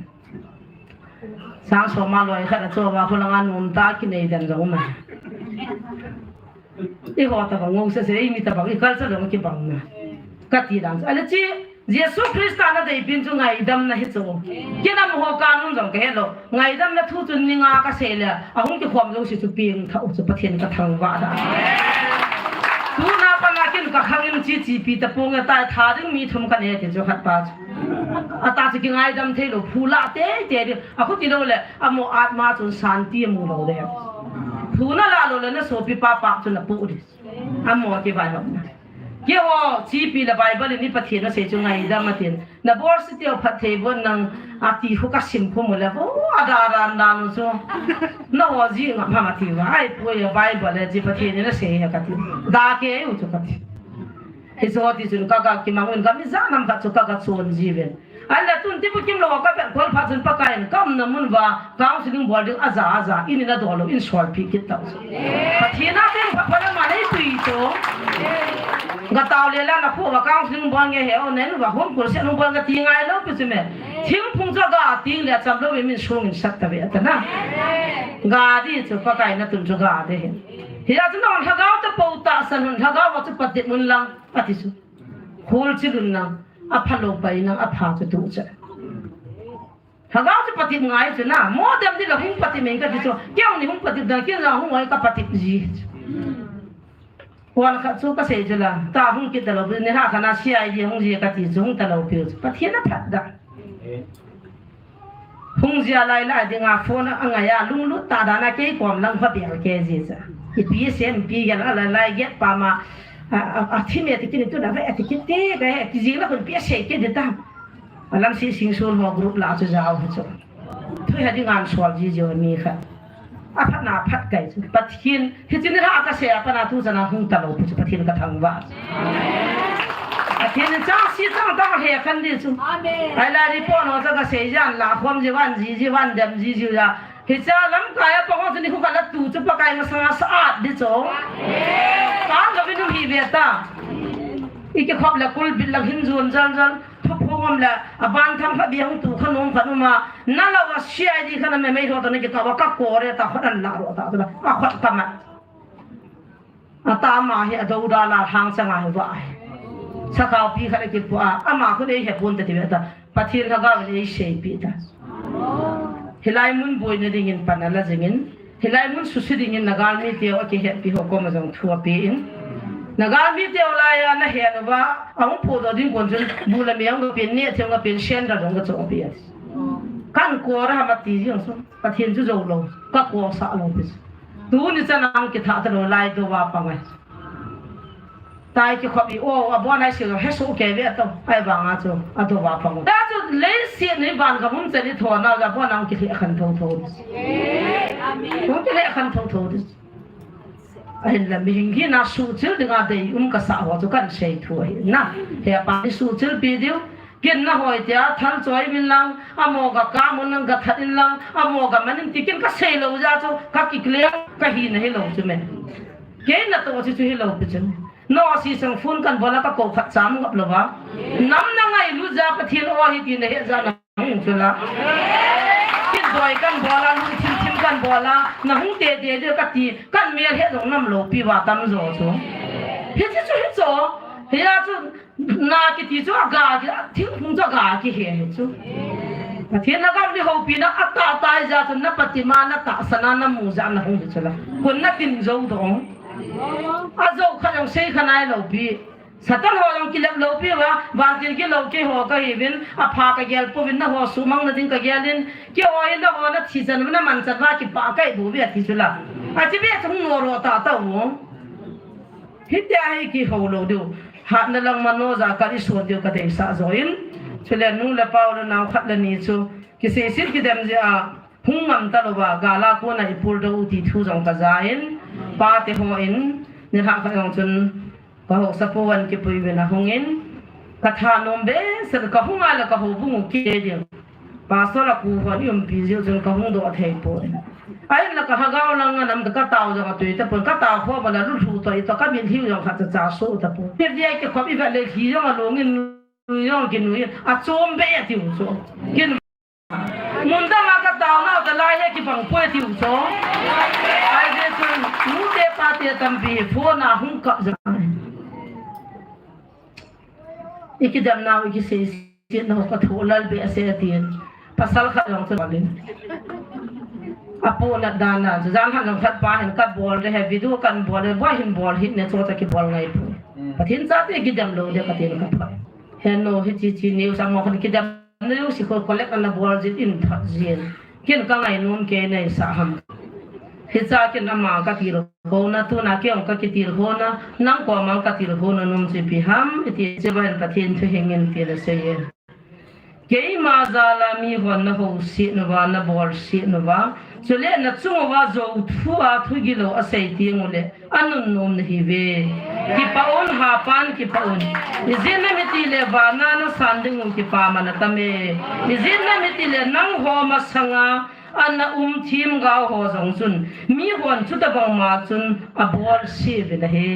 Sang so ma loi khat a cho va khu langa num ta kinei dan jong ma. I ho ta bang ngong se se, i mi ta bang, i culture jong kibang na. Ka ti dan. Ale chi, Jesu Christa na dei pin chu ngaidam na hi chu. Kinam ho ka nun jong ka he lo. Ngaidam na thu chun ni nga ka se le, a hung kikhom jong si chu ping tha u chu Pathen ka thangvah da. Tuna pa na kin ka khang in chi chi pi ta pung ta tha ding mi thum ka ne ti chu khat pa chu. A ta chu kingaidam thei lo, phu la te te di. A khu ti lo le, Amo atma chun santi amu lo de. Thuna la lo le na sopi pa pa chun apu di. Amo kivaihopna. Keiho chipi le Bible in i Pathen asei chu ngaidam atin. Na bol si teo phatthei bon nang ati khu ka sim khu mu le vo ada ran dan chu. Na ho ji ngam ham ati va. Ai pu e Bible le ji Pathen in asei he ka ti. Da ke u chu ka ti. Hichu ti chun ka ka kimang un ka mi ja nam khat chu ka ka chon ji ven. Ahinla tun tipu kimlou a kavet khol phat chun Pakaiyin kaumna mun uva counseling bol ding aja aja, in in adol lou, in solpeh kit tau. Pathen a teng pha pha le ma nei tui chu. Gatao le la na khu va counseling bol nge he o nen va home crusade nung bol kati ngai lou pi chu me. Thingphung chu ga ting le cham lou min sung in sat ta ve ta na. Ga di chu Pakaiyin atun chu ga di hin. Hia chu nang lhagao tapou tahsan un, lhagao chu patep un lang ati chu. Khol chilun lang, aphalou pai lang, apha chu tu chu. Lhagao chu patep ngai chu na, mo dem di la hung patep in kati chu, kei ni hung patep da, kei la hung ngai ka patep ji. Wan khat chu kasei chu la, ta hung kit talou, ni ha khana C I D hung ji kati chu hung talou piu chu. Pathen aphat da. Hung jia lai lai dinga phone a ngai a, lunglut ta dan a kei kom lang pha pial ke ji cha. Ipi sem pi gel a lai lai get pa ma, a, a, a thim e ti kin tu na ve ti kin te ve ti jing la kun pi sei ke de ta. Alam si sing sul ho group la chu jao chu. Thui ha dinga an sol ji jo mi kha. Aphat na phat kai chu. Pathen Hiche ni lha kasei a pat a tu chan a hung talou pi chu Pathen kathangvah. Pathen in chang si chang tah a he khan di chu. Amen. Ahila report ho chu kasei jan la khom ji van ji ji van dem ji ji la. Hiche lamkai a pang ho chu nikho khat la tu chu Pakai masanga sa-at di chu. Amen. Kan lo vin um hi ve ta. I kikhop le kulbit lang hin jon jal jal. Thuphung um le, aban tham kha biang tu kha nom kha nom a, na lo a C I D kha na me mei tho ta na ki ka wa ka ko re ta khot an la ro ta ta, a khot ka ma. A ta ma hi a do da la hang sa ngai wa ai. Sa ka pi kha le ki pu a, ama khu nei he pun ta ti ve ta. Pathen lhagao in ei seipi ta. Hilai mun boina dingin pan a la jingin, hilai mun susi dingin na galmi teu a kihetpi ho koma jong thu ape in. Na galmi teu lai a na hen uva, a hung phodoh ding kon chun, bu le me hung kapen, neh thei hung kapen, sandal hung kachoh ape. Kan kor a ham ati jing chu, Pathen chu jou lou, ka kor sah lou pi. Tuni chan a hung kitha talou lai dou va pang e. Tai kikhop i, o, abon a i sil, he soh kei ve tau, ahivang a chu, adou va pang. Ta chu, leiset ni van gam um chan i thona, abon a hung kilheh khen tho tho. Amen. Hung kilheh khen tho tho. Ahinla mihem hina suhchil dinga deium kasa ho chu kan sei thu ahi na. He pa ni suhchilpi diu, Kin na hoi tia, thal choi min lang, amo ga ka mun lang, ga that in lang, amo ga man in ti kin ka sei lou jeh chu, ka kiclaim, ka hina hilou chu me. Kei natoh chu chu hilou pi chu. No si sang phone kan bol a ka kou khat cham ngap lou va. Nam na ngailut jeh Pathen o hi ti na he jeh na hung chu la. Kin doi kan bol a, lungthim thim kan bol a, na hung tete diu ka ti, kan mel he jong nam lou pi va tam jo chu. Hiche chu hichu, hia chu Na kiti chu aga ki, thingphung chu aga kihe hi chu. Pathen lhagao ni houpina atah tah jeh chun na patima na tahsan a na mu jeh a na hung hi chu la. Kon na tin jou dong. Ajou khat jong sei kha nai lou pi. Satan ho jong kilep lou pi va, vantil kilou kei ho kahiuvin, apha kagel pouvin na ho sumang na ding kagel in, kei ho in na ho na thi chan na man chan va kipah kai bou ve ati chu la. Achi ve chu hung no ro ta ta u. Hitia hi kihou lou diu. Hatna lang mano ja ka i suan diu ka deisah jo in. Chule nu le pa u le nao khat le ni chu kiseiset kidem jeh a hung ngam talou va, gal a kona i puldoh u ti thu jong ka ja in, pate ho in, nilhah khat jong chun ka haosapu van kipui uvin ahung in, ka thanom behseh, ka hung a le ka houbung u kei ding. Pastor a ku hon i umpi jeh chun ka hung doh thei poi. Ahinla ka lhagao lang a nam ka tao jong a tui tapon, ka tao khom a la luthu toh i toh ka mitlhi jong khat cha cha so tapon. Pe dia kikhop i vet le lhi jong a long in, nui jong kinui in, a chom be a tiu chu. Kin mun dang a ka tao nau ta lai he kibang poi tiu chu. Ahijeh chun, nu te pa te tampi phone a hung kap jong. I kidem nau, i kiseiset nau, ka thoh lal behseh tin. Pasal khat jong chu bol in. Apohnat dan a chu, jan khat jong khat pa hin ka bol le he video kan bol le, boi hin bol hih ne chu ta kibol ngai poi. Pathen chate kidem lou de ka tin ka pha. He no, hiche chi news a mo khan kidem news si ko collect ana bol jin in phat jin. Kin ka ngainom kei nei sa ham. Hicha kin ama ka tilkhouna, tuna kei jong ka kitilkhouna, nang koma ka tilkhouna nom chu ipi ham, iti chu ban Pathen thu hing in ti la sei e. Keima jal a mi hon na houset uva, na bolset uva, Chule nachung uva jou thu a thugil lou asei teng uleh anunnom nahiuve. Kipah un, hapan kipah un. Ijeh inem itile vana nasan ding u kipaman atame. Ijeh inem itile nangho masanga ana um themgao ho jong chun mihon chutabang ma chun abolse uvin ahi.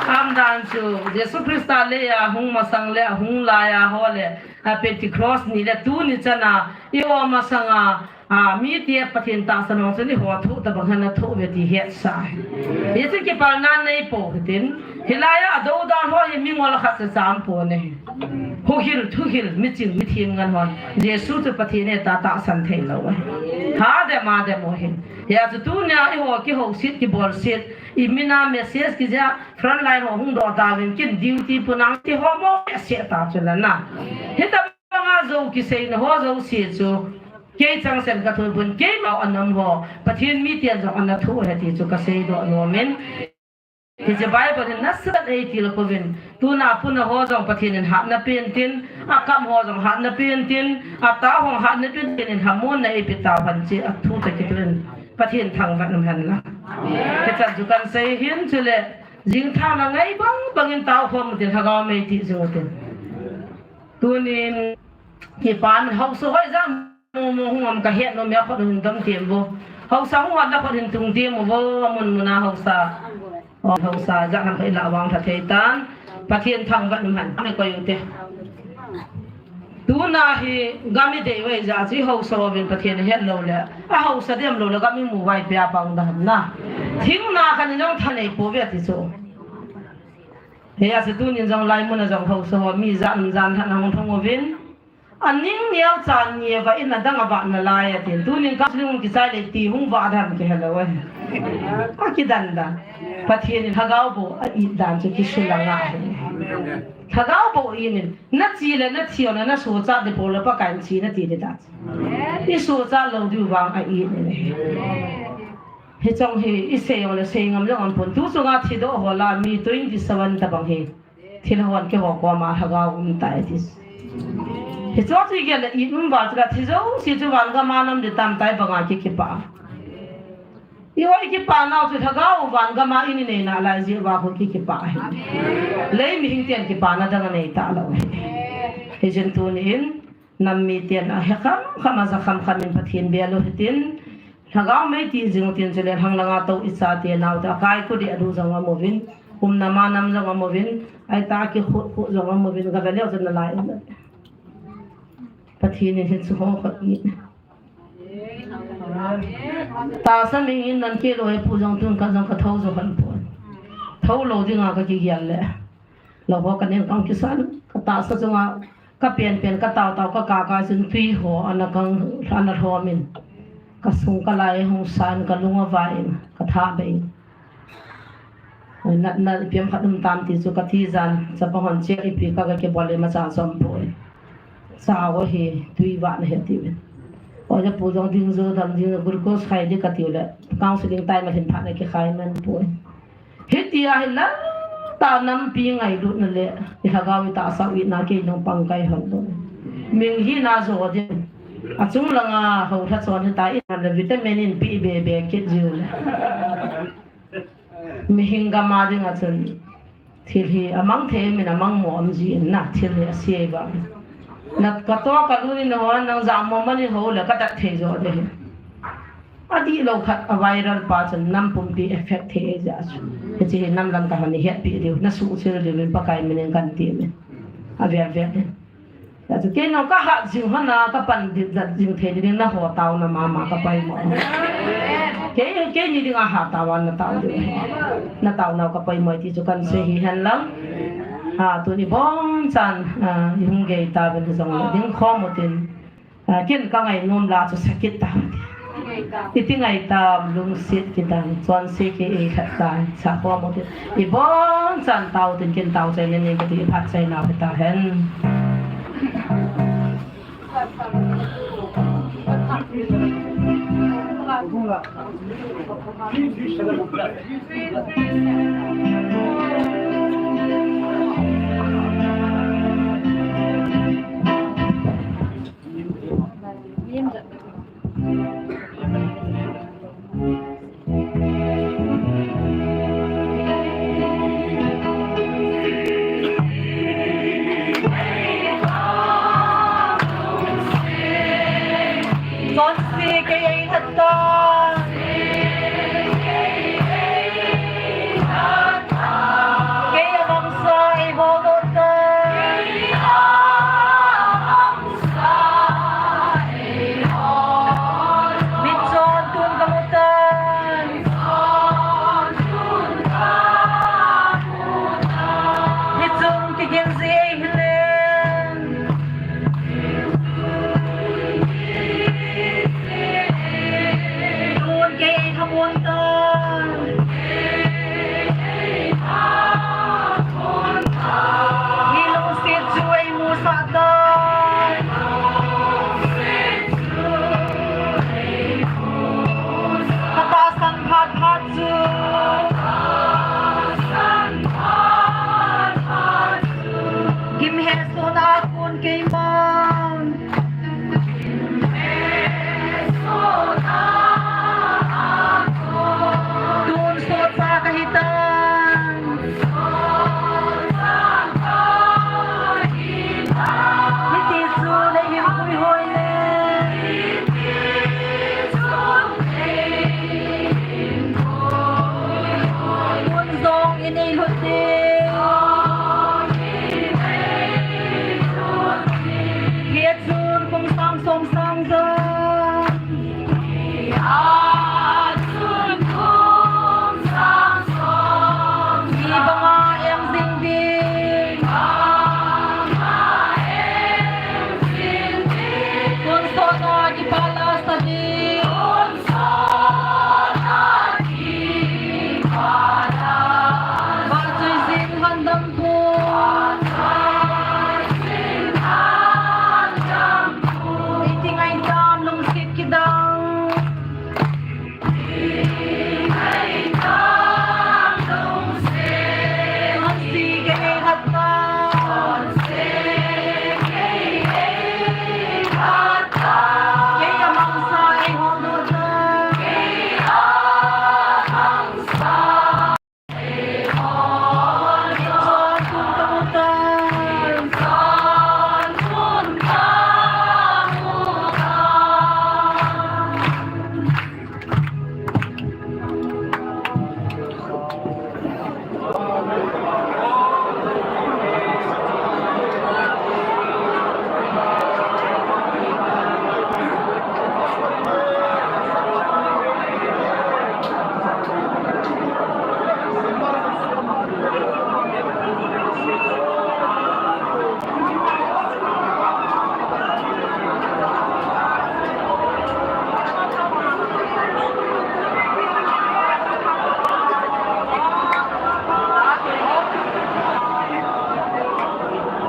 Aumdan chu Jesu Christa leiya hung masang le ahung laiya ho le, a Pentecost ni le tuni chana i-um masanga, a, mite Pathen tahsan ho chun eiho thoh tabang hin athoh uve ti hetsah ahi. Hichu kipalna neipou hitin. Hilaiya adou dan ho hi mingol khat cha aumpouvin ahi. Huhil, thuhil, miching, mithem ngen hon Jesu chu Pathen in atahsan theilou ahi. Hadem, hadem u ahi. Hijeh chun tunia eiho kihouset, kibolset, imin a message kijih a, frontline ho hung doh tauvin, ken duty pun nang ti ho mo se ta chu la na. Hitabanga jou kiseina ho jouse chu kei changseh in kathum pon, keima anam ho Pathen miten jong ana thoh uve ti chu kaseidoh nomin. Hiche Bible in nasatah in eitilkhouvin, tuna puna ho jong Pathen in hatna pen tin, akam ho jong hatna pen tin, atao ho hatna pen tin, hamonna eipe tauhen ti athu toh kitoh in Pathen thangvah in umhen lang. Hichan chu kahin sei ahin, chule jingthang na ngai bang bangin tao khom utin, lhagao mei ti jing utin. Tunin kipan haosa hoija mu hung um kahet nom e, khut hin dom teng uvo. Haosa hung hot le khut hin tung teng uvo, mun muna haosa. Haosa ja han kai la vang tha thei tan. Pathen thangvah in umhen, ne koi ute. Tuna hi gam idei uva ijeh chu haosa uvin Pathen ahet lou le, ahaosa dem lou le gam imu uva ipi apang ding ham na. Thing na khat in jong thanei pouve ti chu. Hijeh chun tunin jong lai muna jong haosa ho mi jan jan than hung thong uvin. Aning neocha neova in adang avah nalai atin. Tunin counseling hung kichai le ti hung vah dan kihelou ahi. Akidan dan. Pathen in lhagao bou a-it dan chu kisul anga ahi. Lhagao bou a-it in. Nache le nathi le nasochat ding bou le Pakai in che nati ding dan. Isochat lou diu vang a-it in ahi. Hiche jong hi isei jong le sei ngam jong aum pon. Tu chunga thidoh ho la mi twenty seven tabang hi. Thil hon keiho koma lhagao um tai ti. Hiche chu igel le i um val chu la thi jouse chu van gam a nam ding tam tai banga ki kipah. Eiho i kipah nau chu lhagao van gam a in inei nalai jeh uva khu ki kipah ahi. Lei mihing ten kipana dang anei talou ahi. Hijeh chun tunin Nam miten ahe kham kham, aja kham kham in Pathen bel u hitin, lhagao mei ti jing utin, chule lhang langa tou icha te nau te akai kut ding adu jong aum uvin, umna ma nam jong aum uvin, ahi ta kikhut khut jong aum uvin, gave leu jong nalai. Pathen in hichu ho khat i. Tahsa mi in nan ke lou e pu jong tun ka jong ka thou jo han pon. Thou lou dinga ka kigel le. Lou ho ka nen kang kisan, ka tahsa chunga, ka pen pen, ka tao tao, ka ka ka chun tui ho, ana kang, ana lhom in. Ka sung ka lai hung san, ka lung avai in, ka tha bei in. Na, na, ipi ham khat um tam ti chu ka ti jan, chapang hon che ipi ka, ka kibol le ma cha chom poi. Cha o hi, tui vah na he ti uvin. O ja pu jong ding jo, dam ding jo, glucose khai ding ka tiu le, counseling time a hin phat na kikhai man poi. Hitia hi lal tah nampi ngailutna le, i lhagao i tahsa u itna kei nung pang kai hon lo. Ming hina jo ding. Achung langa ho lha chon hita in le vitamin in pi be be kit jiu le. Mihing gam a dinga chun thil hi amang thei min amang mo am ji in na thil hi asia vang. Na ka to ka lu ni na ho nang ja mo mani ho le ka tat thei jo de. Adih lou khat a viral pa chun nam pumpi effect thei ahi jeh chun. Hiche hi nam lam ka hon i hetpi diu, na suhchil diu vin Pakai min in kan ti min. A vel vel in. Hijeh chun kei nung ka hat jing hon a ka pan dit dat jing thei ding na ho taona mama ka poimo. Kei, kei ni dinga hat taona na tao diu. Na taona ka poimo ti chu kan sei hi hen lang. A, tuni bonchan, a, i hung gei tauvin jong le ding khom utin. A, ken ka ngainom la chu sakit ta. Iti ngai tam, lungset kidang, chonse kei ei khat tai, sa khom utin. I bonchan tao tin ken tao chai nen nen kati phat chai nau ta hen.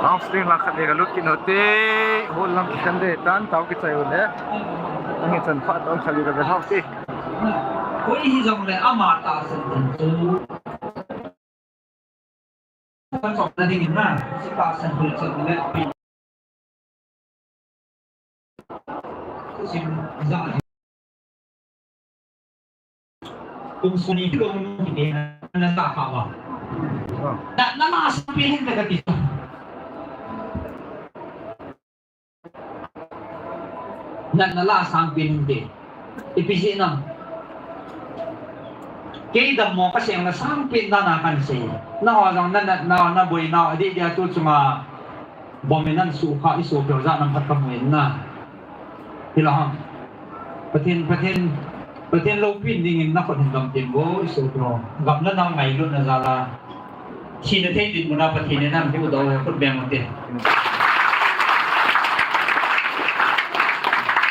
Ang sting lang khat le ka lut kit u te, hol lang kisan de tan, tao kichai u le. Ang chan pha tao khat le ka vel hau te. Koi hi jong le ama tahsan tan chu. Kan chom na ding in na, si tahsan hol chan le. Sim za. Kum suni ti ko mun ti ne na ta kha ba. Na, na la sang pen hinte kati. Na, na la sang pen hinte. Ipi jeh ham. Kei dammo kaseng na sang pen dan a kan sei. Nangho jong na, na, na, na boi nau adeh dia tu chunga. Bom in nan sukha, i sopi ho jat nam khat kamu in na. Hilou ham. Pathen, Pathen, Pathen loupina dingin na khut hin dom tin vo, i sopi ho. Gam le nau ngailutna jal a. Thina thei dinmun a Pathen in nahuhdoh u hi khut beng u te.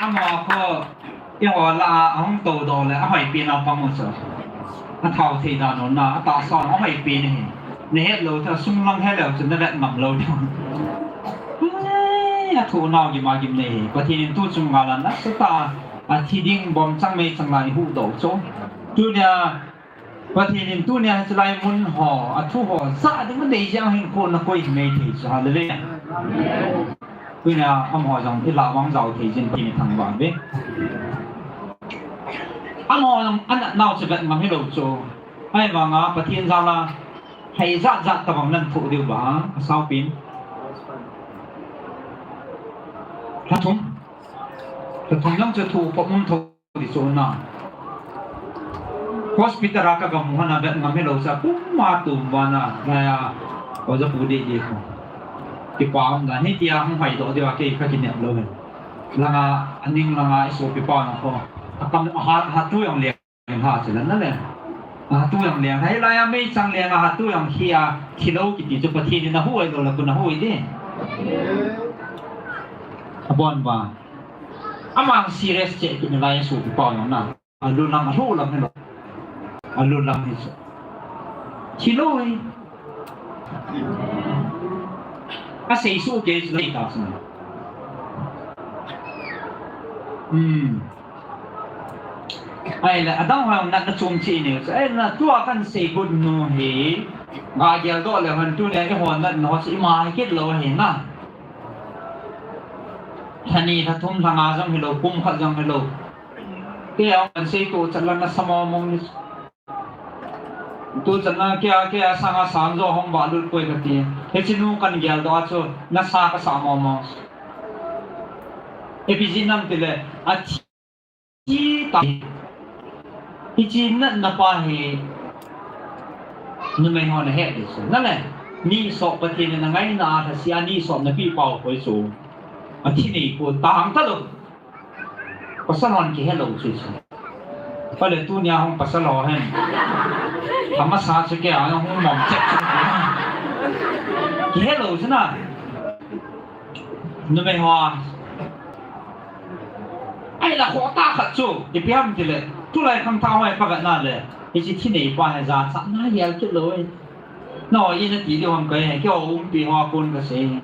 Amaho khu Eiho lah a, ahung toudoh le, ahoipen a pang u chu. Athao thei dan u na, atahsa u ahoipen ahi. Na het lou chu, asung lang he leu chu, na vet ngam lou chu. Ai, athu nau gim a gim nei hi. Pathen in tu chung ngal a nasatah a, athi ding bom chang mei chang lai huhdoh chu. Tunia, Pathen in tunia hiche lai mun ho, athu ho, ja ding a dei jeng hin kona koi hi mei thei chu, hallelujah. Tunia amaho jong i la vang jao thei jin ti ni thangvah ve. Amaho jong anat nau chu vet ngam hilou chu. Ahivanga Pathen jal a, hei jat jat tabang nan thoh diu ba, asao pen. Lha thum. Lha thum jong chu thu khop um tho. Ti chu na. Hospital a ka gamu hana vet ngam hilou sa pum a tum vana, na ya, o ja pu de de ko. Kipa um dan hi tia hung hai doh de wa kei ka kinep lou hen. Langa, aning langa i sopi pa na ko. Akam ha, ha tu jong leng ha chu na le. Ha tu jong leng. Hai la ya mei chang leng ha tu jong hi a thilou kiti chu Pathen in ahuhdoh lou la kun ahuhdoh de. Abon ba. Amang serious cheh kit nalai a sopi pa jong na. Alut lang, alut lang hilou. Alut lang hi chu. Thilou hi. Asei su ke chu lei ta chu. Hmm. Ahile, adang ho jong natna chom cheh nei chu. Ahile, tua kan sei got nu hi. Ga geldoh le hon tunia eiho natna ho chu ima hi kit lou hi na. Lha ni, lha thum, lha nga jong hilou, kum khat jong hilou. Kei a kan sei tu chan lang nasa mong mong ni. Tu chan lang kei a, kei a sanga sang jo hung ba lut poi kati. Hiche nu kan geldoh a chu nasa kasa mong mong. Ipi jeh ham tile, athi ta. Hiche natna pa hi numei hon ahet ding chu. Nale, ni sop Pathen in angaina a lhasetna ni sop napeh pau koi chu. Athi nei ko tang talou. Pasal hon kihelou chu chu. Pale tunia hung pasal ho hen. Amasa chu kei a hung mong cheh chu. Kihelou chu na. Numei ho a. Ahile khoh tah khat chu, ipi ham tile, tulai khangthah ho hi ka vet na le, hiche thi nei pa hi jachatna gel kit lou e. Nangho ina ti diu ham kei, keiho umpi ho a kon kasei.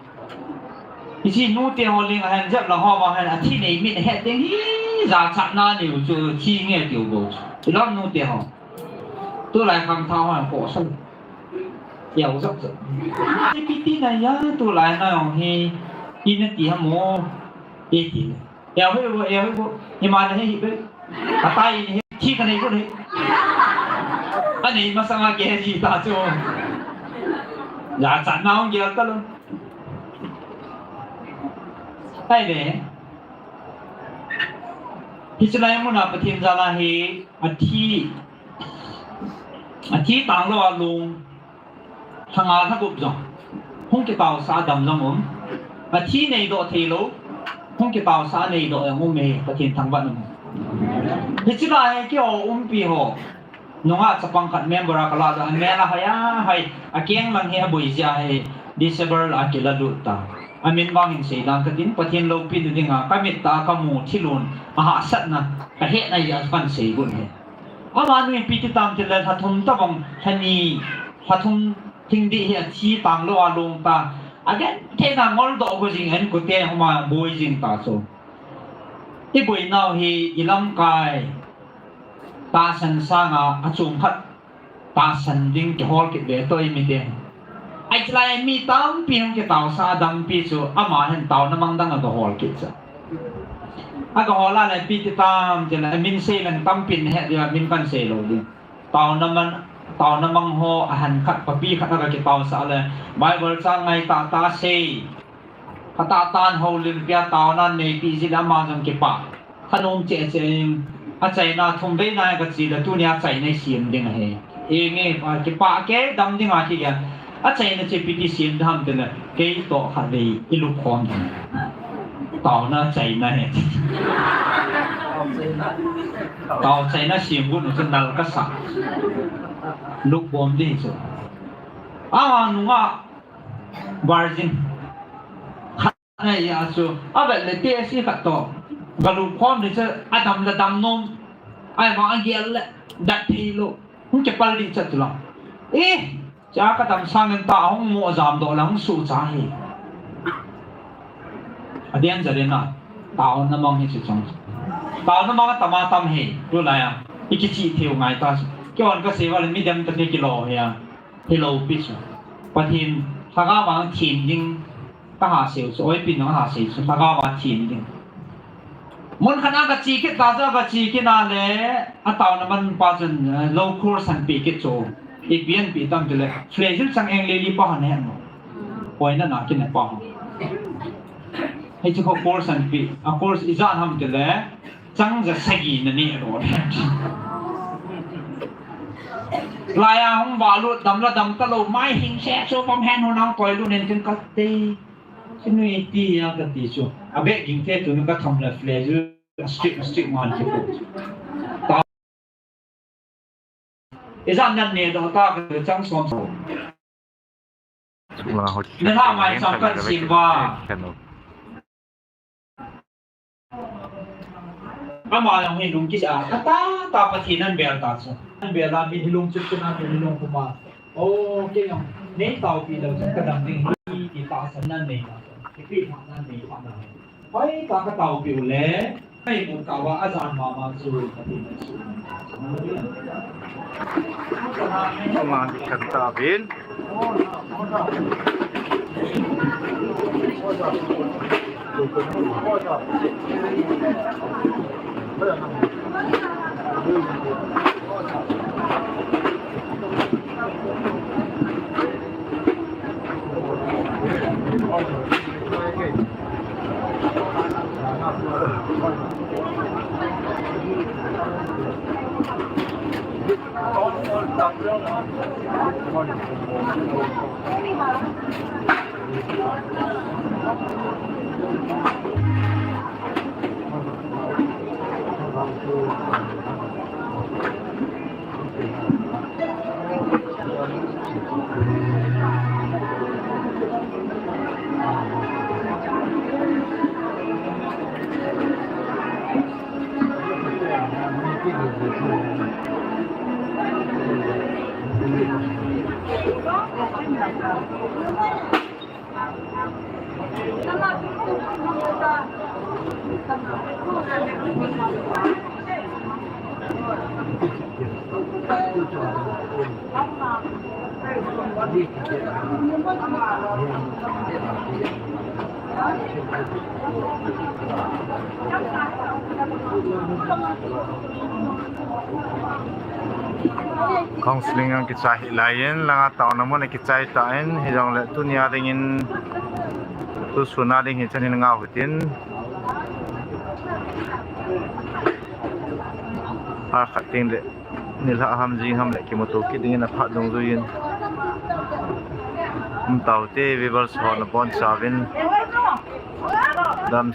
Hiche nute ho leng a hin jep lang ho vang hin, athi nei min ahet ding hi, jachatna neiu chu, thi nge tiu bou chu. Ilom nute ho. Tulai khangthah ho hi khoh sa. Iau jap jap. Ipi ti na ya, tulai na jong hi, ina ti ham o, iti. Iau hi bo, iau hi bo, ima na hi hi be. Atai ni hi, thi ka nei bo ni. Anei masanga ke ji ta chu. Jachatna hung gel talou. Ahile. Hiche lai muna Pathen jal a hi, athi. Athi tanglou a long. Lha nga lha gup jong. Hung kitaosah a dam jong um. Athi neidoh theilou. Hung kitaosah a neidoh jong um e, Pathen thangvah in um. Hiche lai hi keiho umpi ho. Nungah chapang khat member a kala doh, amel a hai a hai. Akeng lang hi aboi jeh a hi. Disable a kila lut ta. Amin vang hin seidan katin, Pathen loupina dinga, kamit tah a kamu thilun. Ahahsatna, kahetna jeh a kan sei got hi. Amanu in ipi ti tam tile lha thum tabang, lha ni, lha thum thing dih hi athi tanglou a long ta. Agen, thei na ngol doh ko jing en ko te homa boi jing ta chu. I boi nau hi i lamkai tahsan sanga a chom khat tahsan ding kihol kit ve to i mi te. Ai chilai mi tampi hung kitaosah a dampi chu ama hin taona mang dang a kihol kit cha. A kihol a le pi ti tam ti le min sei leng tampi he dia min kan sei lo ding. Taona man, taona mang ho a han khat papi khat a kitaosah le Bible chang ngai ta ta sei. Kha ta tan ho lim pia taona nei pi ji le ama jong kipa. Kha nom che che in a chaina thum vei na ka chi le tunia chaina i siam ding ahi. E nge pa kipa ke dam ding a ki ya. A chaina che pi ti siam dam te le kei to kha vei i lu khom ding. Taona chaina he. Tao chaina siam gu nu chu nal ka sa. Luk bom ding chu. A nunga virgin. Ai, a chu, a vet le te si khat to. Galu khom ni chu, a dam le dam nom. Ai, ma a gel le, dat thei lo. Hung kipal di chat tu la. Eh, cha ka dam sang in ta hung mo jam doh la hung su cha hi. A dian ja le na. Taona mang hi chu chang. Taona mang a tam a tam hi. Tu la ya. I kichi theu ngai ta. Ki on ka se va le mi dem ta te ki lo ya. Hi lo pi chu. Pathen lhagao vang thim ding ka ha seu chu, oi pi nang ha seu chu, lhagao vang thim ding. Mun khat a ka chi kit ta chu, ka chi kit na le, a taona man pa chun, eh, lo course an pi kit chu. I pi an pi tam ti le, flexible chang eng le li pa han hen mo. Oi na na kin pa ho. Hei chu ko course an pi, a course i jan ham ti le, Chang ja sagi na ni ro. Laya hung ba lu dam la dam ta lo mai hing se so pam hen ho nang koi lu nen tin ka te. Sinui ti ya ka ti chu. A be ging te tu ka tham la fle ju. Strict, strict man ki ko. Ta. Izan nan ne do ta ka chang som som. Chunga ho. Nilhah mai chang kan sim ba. Ama jong hi lung kisa, ka ta, ta Pathen an bel ta chu. An bel a mi hi lung chut chut a mi hi lung kuma. O, kei jong, nei taopi lou chun ka dam ding hi, ti tahsan nan nei ta chu. Ipi pha nan nei pha nan. Hoi ta ka taopi u le, hoi mu ka wa a jan mama chu, Pathen an su. Chunga kan ta bin. Counseling jong kichai hih laiyin, langa taona mun akichai tan, hijongle tunia dingin, tu suna ding hi chan hin ngau hitin. Phat khat teng le, nilhah ham jing ham le, kimuto kit dingin aphat dungjuiyin. Um taute, viewers ho nabonchauvin. Dam